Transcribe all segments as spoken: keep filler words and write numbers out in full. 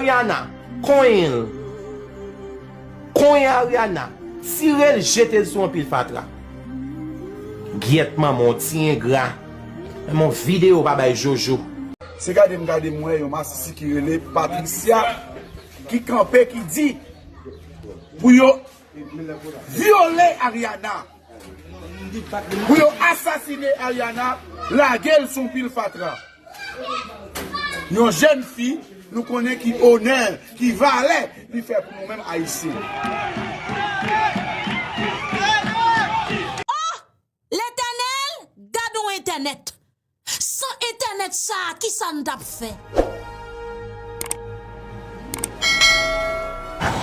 Ariana, konyen l. Konyen Ariana, tire l, jete l sou anpil fatra. Gyèt manman w, ti engra. Men yon videyo pa bay Jojo. Se gade m gade m wè yon masisi ki rele Patricia ki kanpe ki di pou yo vyole Ariana. Pou yo asasine Ariana, lage l sou pil fatra. Yon jèn fi, nou konnen ki onè, ki valè li fè pou nou menm Ayisyen. Oh! Letènèl, gad on entènèt! San entènèt sa a, kisa n t ap fè?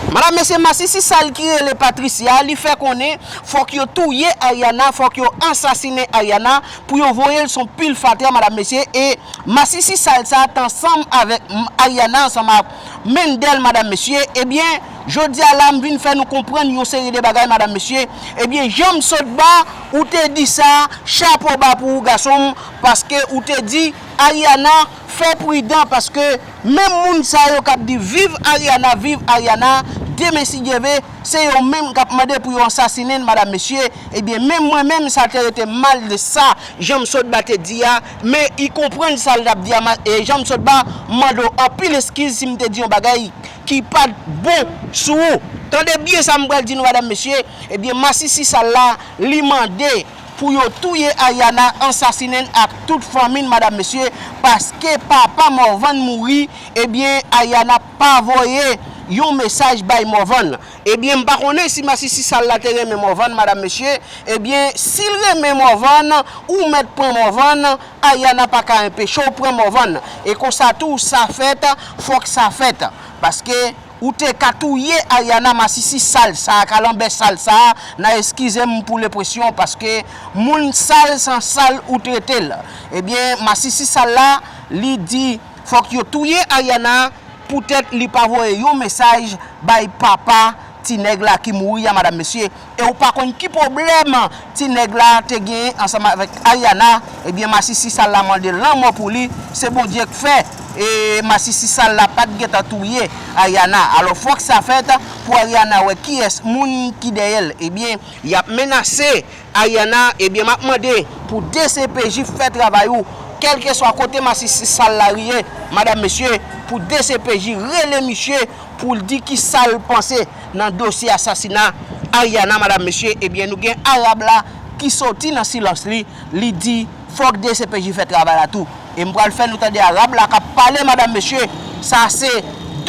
Madam mesye, masisi sal ki rele Patricia, li fè konnen fòk yo touye Ariana, fòk yo ansasinen Ariana pou yo voye l sou pil fatra, madam mesye, e masisi sal sa t ansanm avèk Ariana, ansanm ak Mendel, madam mesye, ebyen, jodi a la m vin fè nou konprann yon seri de bagay, madam mesye, ebyen, jan m sot ba, ou te di sa, chapo ba pou ou, gason m, paske ou te di, Ariana, fè pridan paske menm moun sa yo k ap di viv Ariana, viv Ariana, demen si Dye ve, se yo menm k ap mande pou yo ansasinen n, madam mesye. Ebyen, menm mwen menm, sa te rete mal de sa, jan m sot ba te di a, men i konprann sa l t ap di a, e jan m sot ba, m mande w anpil eskiz si m te di yon bagay ki pa t bon sou ou. Tande byen sa m pral di nou, madam mesye, ebyen, masisi sal la, li mande pou yo touye Ariana, ansasinen l ak tout fanmi l, madam mesye, paske papa Morvan mouri, ebyen, Ariana pa voye yon mesaj bay Morvan. Ebyen, m pa konnen si masisi sal la te renmen Morvan, madam mesye, ebyen, si l renmen Morvan, ou mèt pran Morvan, Ariana pa ka enpeche w pran Morvan. E konsa tou, sa fèt, fòk sa fèt. Paske, ou te ka touye Ariana masisi sal sa a, kalanbè sal sa a, n a eskize m pou lepresyon, paske moun sal san sal ou trete l. Ebyen, masisi sal la, li di fòk yo touye Ariana, poutèt li pa voye yon mesaj bay papa ti nèg la ki mouri a, madam mesye. E ou pa konn ki pwoblèm ti nèg la te genyen ansanm avèk Ariana, ebyen, masisi sal la mande lanmò pou li, se Bondye k fè, e masisi sal la pa t gentan touye Ariana. Alò, fòk sa fèt pou Ariana wè kiyès moun ki dèyè l. Ebyen, y ap menase Ariana, ebyen, m ap mande pou D C P J fè travay ou, kèlkeswa kote masisi sal la ye, madam, mesye, pou D C P J rele misye pou l di kisa l panse nan dosye asasina Ariana, madam, mesye, ebyen, nou gen Arab la ki soti nan silans li, li di fòk D C P J fè travay la tou. E m pral fè nou tande Arab la k ap pale, madam, mesye, sa se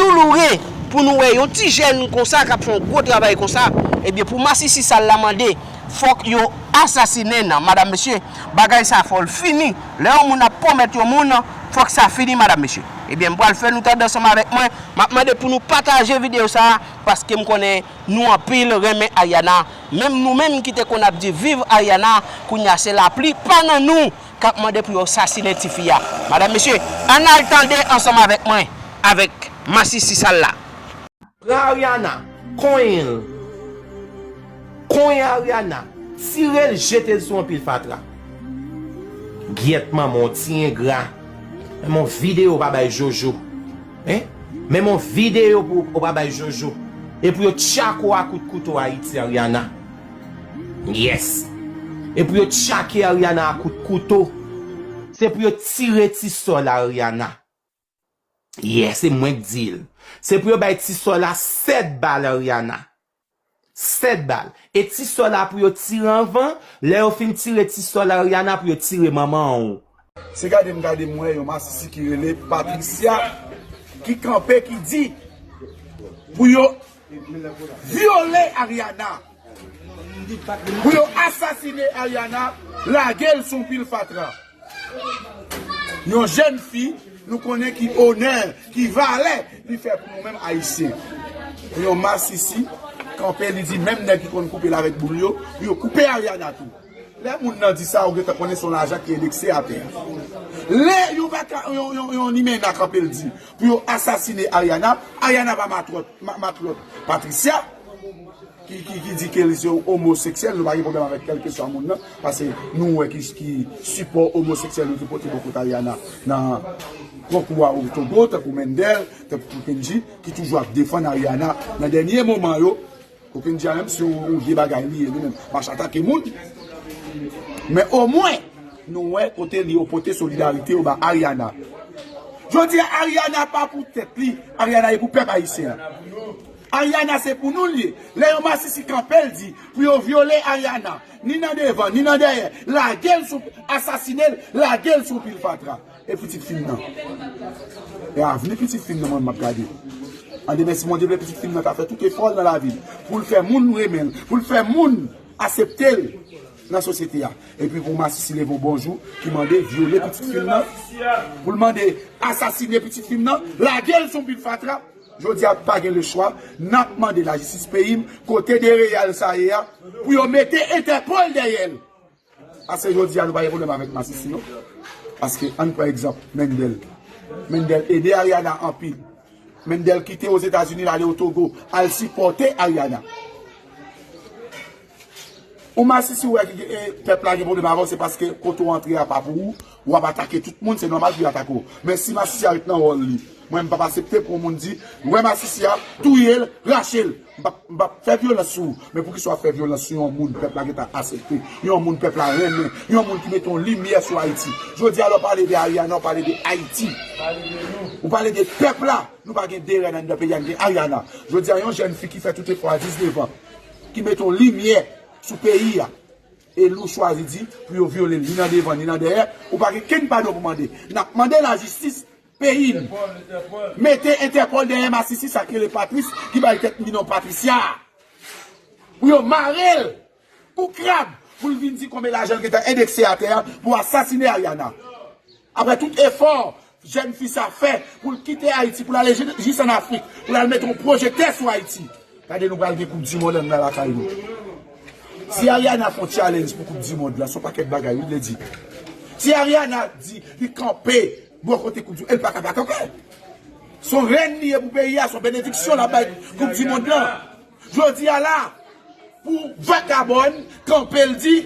douloure pou nou wè yon ti jèn konsa k ap fè yon gwo travay konsa, ebyen, pou masisi sal la mande fòk yo asasinen n, madam, mesye, bagay sa fò l fini. Lè yon moun ap pwomèt yon moun, fòk sa fini, madam, mesye. Ebyen, m pral fè nou tande ansanm avèk mwen, m ap mande pou nou pataje videyo sa, paske m konnen nou anpil renmen Ariana. Menm nou menm ki te konn ap di viv Ariana, kounye a se laplipa nan nou k ap mande pou yo sasinen tifi a. Madam, mesye, ann al tande ansanm avèk mwen, avèk masisi sal la. Pran Ariana, konyen l. Konyen Ariana, tire l, jete l sou anpil fatra. Gyèt manman w, ti engra. Menm yon videyo pa bay Jojo. Hein? Menm yon videyo pou ou pa bay Jojo. E pou yo tchake w a kout kouto Ayiti, Ariana. Yes. E pou yo tchake Ariana a kout kouto. Se pou yo tire ti sè w la, Ariana. Yeah, se mwen k di l. Se pou yo bay ti sè w la sèt bal, Ariana. Sèt bal. E ti sè w la pou yo tire anvan, lè yo fin tire ti sè w la, Ariana, pou yo tire manman w. Se gade m gade m wè yon masisi ki rele Patricia ki kanpe ki di pou yo vyole Ariana. Pou yo asasine Ariana, lage l sou pil fatra. Yon jèn fi, nou konnen ki onè, ki valè li fè pou nou menm Ayisyen. Yon masisi kanpe, li di menm nèg ki konn koupe l avèk boul yo, pou yo koupe Ariana tou. Lè moun nan di sa, ou gentan konnen se yon lajan ki endekse atè a. Lè yon vaka, yon, yon, yon limena kanpe, l di pou yo asasine Ariana, Ariana pa matlòt, ma- matlòt Patricia. ki, ki, ki di ke li se omoseksyèl, nou pa gen pwoblèm avèk kèlkeswa moun nan, paske nou wè ki, ki sipò omoseksyèl yo te pote bò kote Ariana nan konkou a o Togo, tankou Mendel, tankou Kenji, ki toujou ap defann Ariana nan dènye moman yo. Kokenn di a menm se yon, yon vye bagay li ye, li menm. Mache atake moun. Men omwen, nou wè kote li yo pote solidarite yo ba Ariana. Jodi a, Ariana pa pou tèt li, Ariana e pou pèp ayisyen an. Ariana se pou nou li ye. Lè yon masisi kanpe l di pou yo vyole Ariana, ni nan devan, ni nan dèyè, lage l sou, asasine l, lage l sou pil fatra. E pitit fi m nan. E avni pitit fi m nan mwen m ap gade. An demen, si Bondye vle, pitit fi m nan ka fè tout efò l nan lavi l pou l fè moun renmen l, pou l fè moun aksepte l nan sosyete a. Epi pou masisi leve yon bon jou ki mande vyole pitit fi m nan, pou l mande asasine pitit fi m nan, lage l sou pil fatra. Jodi a, pa gen lechwa, n ap mande lajistis peyi m, kote de reyal sa ye a, pou yo mete Entèpòl dèyè l. Paske jodi a, nou pa gen pwoblèm avèk masisi, non. Paske, ann pran egzanp, Mendel. Mendel ede Ariana anpil. Mendel kite Ozetazini, l ale o Togo, al sipòte Ariana. Ou masisi, ou wè ki, e, pèp la gen pwoblèm avè w, se paske kote w antre a pa pou ou, w ap atake tout moun, se nòmal pou yo atake w. Men si masisi a ret nan wòl li, mwen, m p ap aksepte pou yon moun di, wè masisi a, touye l, rache l. M p ap, m p ap fè vyolans sou ou. Men poukisa w ap fè vyolans sou yon moun pèp la gentan aksepte, yon moun pèp la renmen, yon moun ki mete yon limyè sou Ayiti? Jodi a, lè w pale de Ariana, w pale de Ayiti. Ou pale de pèp la. Nou pa gen de rèn anndan peyi a, n gen Ariana. Jodi a, yon jèn fi ki fè tout efò a diznèf an, ki mete yon limyè sou peyi a, e li w chwazi di pou yo vyole l, ni nan devan, ni nan dèyè, ou pa gen kenn padon pou mande. N ap mande lajistis peyi n. Mete Entèpòl dèyè masisi sa k rele Patrice, ki bay tèt li non Patricia a. Pou yo mare l kou krab, pou l vin di konbyen lajan l gentan endekse atè a pou asasine Ariana. Apre tout efò jèn fi sa fè pou l kite Ayiti, pou l ale jis ann Afrik, pou l al mete yon pwojektè sou Ayiti. Gade, nou pral gen koup di mond anndan lakay nou. Si Ariana fè yon challenge pou koup di mond la, se yon pakèt bagay wi l vle di. Si Ariana di li kanpe bò kote koup di mond, e l pa ka pa kanpe. Se yon rèn li ye pou peyi a, se yon benediksyon l ap bay koup di mond lan. Jodi a la, pou vakabòn kanpe l di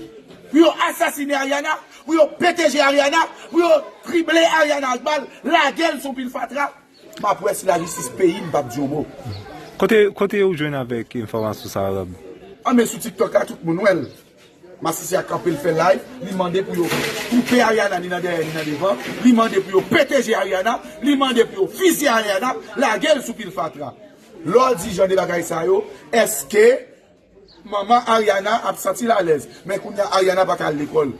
pou yo asasine Ariana, pou yo pete je Ariana, pou yo krible Ariana ak bal, lage l sou pil fatra. M ap wè si lajistis peyi m p ap di yon mo. Kote, kote ou jwenn avèk enfòmasyon sa a, Rab? An men sou TikTok la, tout moun wè l. Masisi a kanpe, l fè live, li mande pou yo koupe Ariana ni nan dèyè ni nan devan, li mande pou yo pete je Ariana, li mande pou yo fizye Ariana, lage l sou pil fatra. Lè w di jan de bagay sa yo, èske manman Ariana ap santi l alèz? Men kounye a Ariana pa ka al lekòl.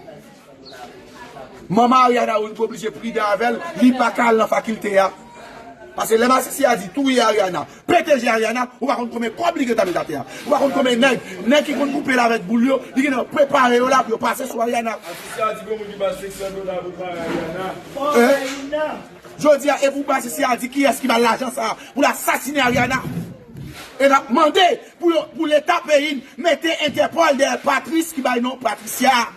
Manman Ariana, ou oblije pridan avè l, li pa ka al nan fakilte a. Paske lè masisi a di touye Ariana, pete je Ariana, ou pa konn konbyen kòb li gentan met atè a. Ou pa konn konbyen nèg, nèg ki konn koupe l avèk boul yo, li gentan prepare yo la pou yo pase sou Ariana. Masisi a di gon moun ki ba senk san dola pou pare Ariana. Jodi a, e pou masisi a di kiyès ki ba l lajan sa a pou l asasine Ariana. E n ap mande pou yo, pou Leta peyi n mete Entèpòl dèyè Patrice ki bay non Patricia.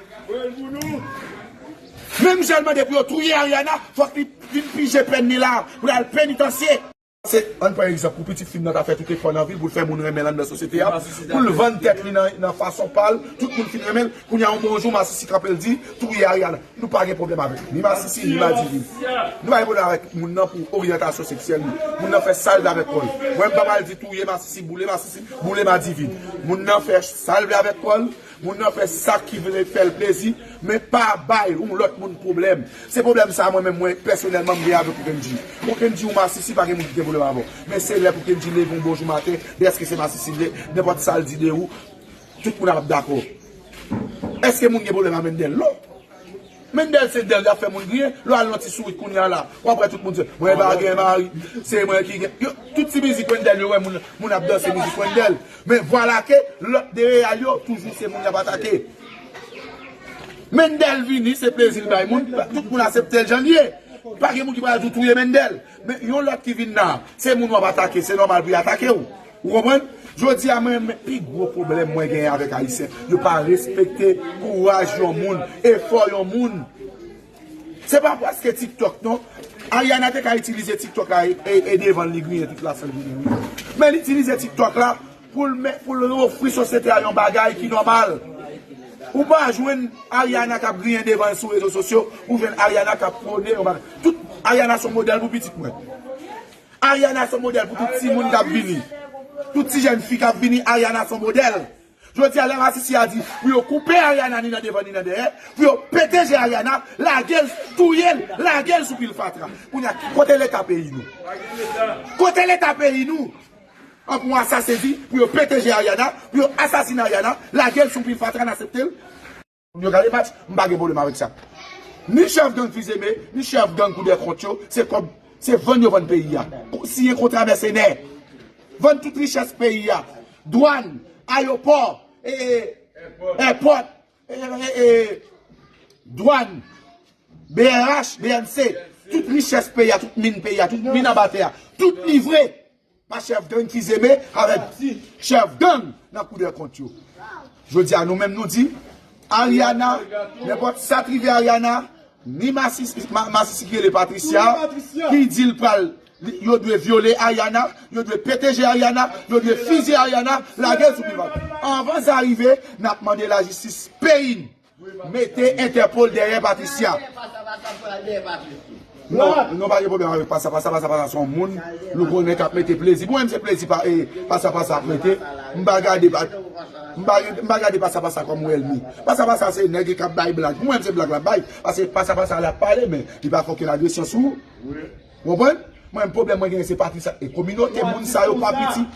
Menm jan l mande pou yo touye Ariana, fòk li vin pije pèn li la pou l al penitansye. Se, ann pran egzanp, pou pitit fi m nan ta fè tout efò nan vi l pou l fè moun renmen l anndan sosyete a, pou l vann tèt li nan, nan fason pa l, tout moun fin renmen l, kounye a yon bon jou masisi kanpe l di touye Ariana. Nou pa gen pwoblèm avèk ni masisi ni madivin. Nou pa gen pwoblèm avèk moun nan pou oryantasyon seksyèl li. Moun nan fè sa l vle avèk kò l. Mwen m pa pral di touye masisi, boule masisi, boule madivin. Moun nan fè sa l vle avèk kò l. Moun nan fè sa ki vle fè l plezi, men pa bay yon lòt moun pwoblèm. Se pwoblèm sa a mwen menm mwen pèsonèlman m gen avèk Okenji. Okenji ou masisi pa gen moun ki gen pwoblèm avè w. Men se lè pou Okenji leve yon bon jou maten, dèske se masisi l ye, nenpòt sa l di de ou, tout moun ap dakò. Èske moun gen pwoblèm a Mendel? Non. Mendel se dèl y ap fè moun griyen. Lè w al nan ti sourit kounye a la, w ap wè tout moun se mwen pa gen mari, se mwen ki gen. Yo, tout ti mizik Mendel yo wè moun, moun ap danse mizik Mendel. Men vwala ke lòt de reyal yo, toujou se moun y ap atake. Mendel vini, se plezi l bay moun, tout moun aksepte l jan l ye. Pa gen moun ki pral di w touye Mendel. Men yon lòt ki vin la, se moun w ap atake, se nòmal pou y atake w. Ou konprann? Jodi a, mwen, men pi gwo pwoblèm mwen genyen avèk Ayisyen, yo pa respekte kouraj yon moun, efò yon moun. Se pa paske TikTok, non. Ariana te ka itilize TikTok la e, e, e devan l, li griyen tout la san l griyen, wi. Men l itilize TikTok la pou l, pou l ofri sosyete a yon bagay ki nòmal. Ou pa jwenn Ariana k ap griyen devan l sou rezo sosyo, ou jwenn Ariana k ap pwone yon bagay. Tout Ariana se yon modèl pou pitit mwen. Ariana se yon modèl pou tout timoun k ap vini. Tout ti jèn fi k ap vini, Ariana se yon modèl. Jodi a, lè masisi a di pou yo koupe Ariana ni nan devan ni nan dèyè, pou yo pete je Ariana, lage l, touye l, lage l sou pil fatra. Kounye a, kote leta peyi nou? Kote leta peyi nou? An pou asasen di pou yo pete je Ariana, pou yo asasine Ariana, lage l sou pil fatra, n aksepte l. Moun yo gade match, m pa gen pwoblèm avèk sa. Ni chèf gang Fizeme, ni chèf gang Koudèkont yo, se kòb, se vann yo vann peyi a. Siyen kontra mèsenè. Vann tout richès peyi a. Dwàn, ayewopò, e, e, èpòt, e, e, e, dwàn, B R H, B N C, tout richès peyi a, tout min peyi a, tout min anba tè a, tout livre pa chèf gang Fizeme avèk chèf gang nan Koudèkont yo. Jodi a, nou menm nou di, Ariana, nenpòt sa k rive Ariana, ni masisi, ma, masisi ki rele Patricia, ki di l pral, li, yo dwe vyole Ariana, yo dwe pete je Ariana, yo dwe fizye Ariana, lage l sou pil fatra. Anvan sa rive, n ap mande lajistis peyi n. Mete Entèpòl dèyè Patricia. Non, non, pa gen pwoblèm avèk Pasa Pasa. Pasa Pasa se yon moun, nou konnen k ap mete plezi. Mwen menm se plezi pa, e, Pasa Pasa ap mete. M pa gade pa, m pa, m pa gade Pasa Pasa kòm yon ènmi. Pasa Pasa se nèg k ap bay blag. Mwen menm se blag l ap bay. Paske Pasa Pasa l ap pale, men li pa fè okenn agresyon sou ou. Ou konprann? Mwen, pwoblèm mwen genyen se Patricia. E kominote moun sa yo pa piti.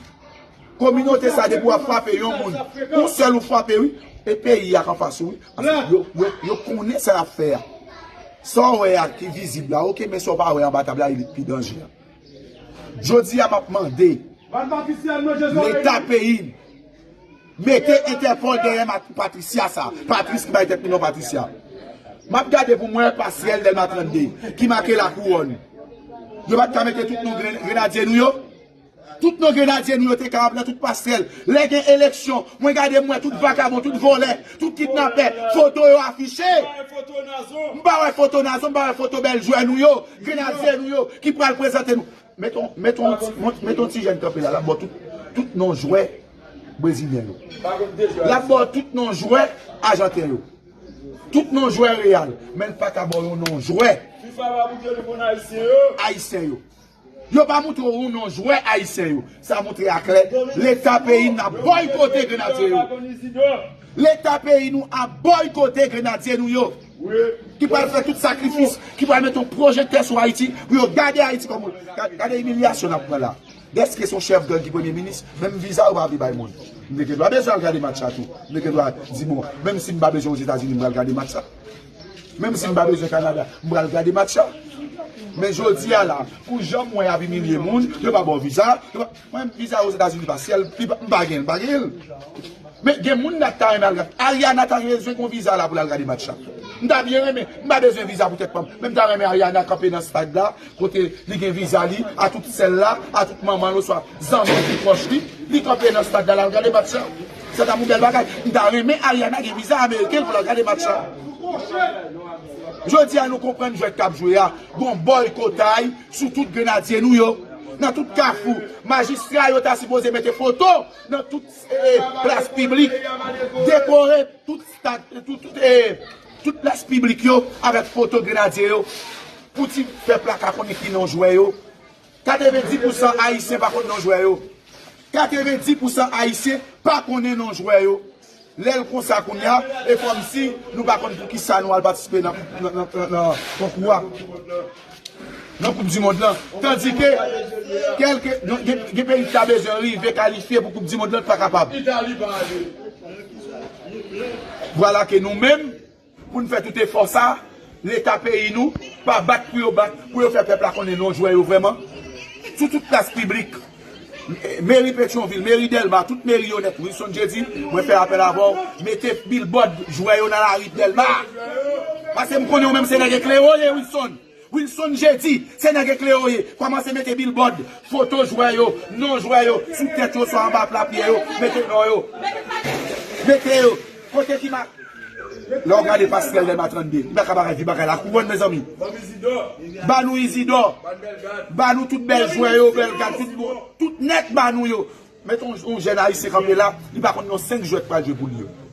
Kominote sa, depi w ap frape yon moun, yon sèl ou frape, wi. E peyi a k anfas ou, wi. Paske yo, yo, yo konnen sa y ap fè a. Sa w wè a ki vizib la, oke, men sa w pa wè anba tab la, li pi danje a. Jodi a, m ap mande Leta peyi n, mete Entèpòl dèyè ma-, Patricia sa. Patris ki bay tèt li non Patricia. M ap gade pou m wè pasrèl Dèlma trannde, ki make lakouwòn. Yo pa t ka mete tout non gren-, grenadye nou yo? Tout non grenadye nou yo te kapab nan tout pasrèl. Lè gen eleksyon, mwen gade m wè tout vakabon, tout vòlè, tout kidnapè, foto yo afiche. M pa wè foto Nazon, m pa wè foto bèl jwè nou yo, grenadye nou yo, ki pral prezante nou. Met on, met on ti, met, met on ti jèn kanpe la, l ap ba w tout, tout non jwè brezilyen yo. L ap ba w tout non jwè ajanten yo. Tout non jwè Real, men l pa ka ba w yon non jwè ayisyen yo. Yo pa montre w yon non jwè ayisyen yo. Sa montre aklè, Leta peyi n ap bòykote grenadye yo. Leta peyi nou ap bòykote grenadye nou yo. Ki pral fè tout sakrifis, ki pral mete yon pwojektè sou Ayiti, pou yo gade Ayiti kòm, ga-, gade imilyasyon n ap pran la. Dèske se yon chèf gang ki premye minis, menm viza yo pa vle bay moun. M te gen dwa bezwen al gade match la tou. M te gen dwa di, bon, menm si m pa bezwen Ozetazini, m pral gade match la. Menm si m pa bezwen Kanada, m pral gade match la. Men jodi a la, pou jan m wè y ap imilye moun, yo pa ba w viza, yo pa, mwen, viza Ozetazini pa syèl, li pa, m pa gen l, m pa gen l. Men gen moun nan ta renmen al gade. Ariana ta bezwen gon viza la pou l al gade match la. M ta byen renmen. M pa bezwen viza pou tèt pa m. Men m ta renmen Ariana kanpe nan stad la, kote li gen viza li, a tout sè l la, a tout manman l, oswa zanmi l ki pwòch li. Li kanpe nan stad la, l al gade match la. Sa ta yon bèl bagay. M ta renmen Ariana gen viza ameriken pou l al gade match la. Jodi a, nou konprann jwèt k ap jwe a. Gon bòykotay sou tout grenadye nou yo. Nan tout kafou, majistra yo ta sipoze mete foto nan tout, eh, plas piblik, dekore tout stad, tout, tout, eh, tout plas piblik yo avèk foto grenadye yo, pou ti pèp la ka konnen ki non jwè yo. Katrevenndis pousan Ayisyen pa konn non jwè yo. Katrevenndis pousan Ayisyen pa konnen non jwè yo. Lè l konsa kounye a, e kòmsi nou pa konn poukisa nou al patisipe nan, nan, nan, nan, nan konkou a. Nan koup di mond lan. Tandike, kèlke, gen, gen, gen peyi ki ta bezwen rive kalifye pou koup di mond lan, pa kapab. Vwala ke nou menm, pou n fè tout efò sa, Leta peyi nou pa bat pou yo bat, pou yo fè pèp la konnen non jwè yo vrèman. Sou tout plas piblik, meri Petyonvil, meri Dèlma, tout meri yo nèt. Wilson Jeudi, mwen fè apèl avè w, mete bilbòd jwè yo nan lari Dèlma. Paske m konnen ou menm se nèg eklere w ye, Wilson. Wilson Jeudi, se nèg eklere w ye. Kòmanse mete bilbòd, foto jwè yo, non jwè yo, sou tèt yo, swa anba pla pye yo, mete non yo. Mete yo. Kote ki ma-, lè w gade pasrèl Dèlma trannde, li pa ka bagay, li bagay la kouwòn, mezanmi. Ba nou Izidò. Ba nou tout bèl jwè yo, Bèlgad, tout bon, tout nèt ba nou yo. Met yon, yon jèn ayisyen kanpe la, li pa konn yon senk jwèt pral jwe pou li yo.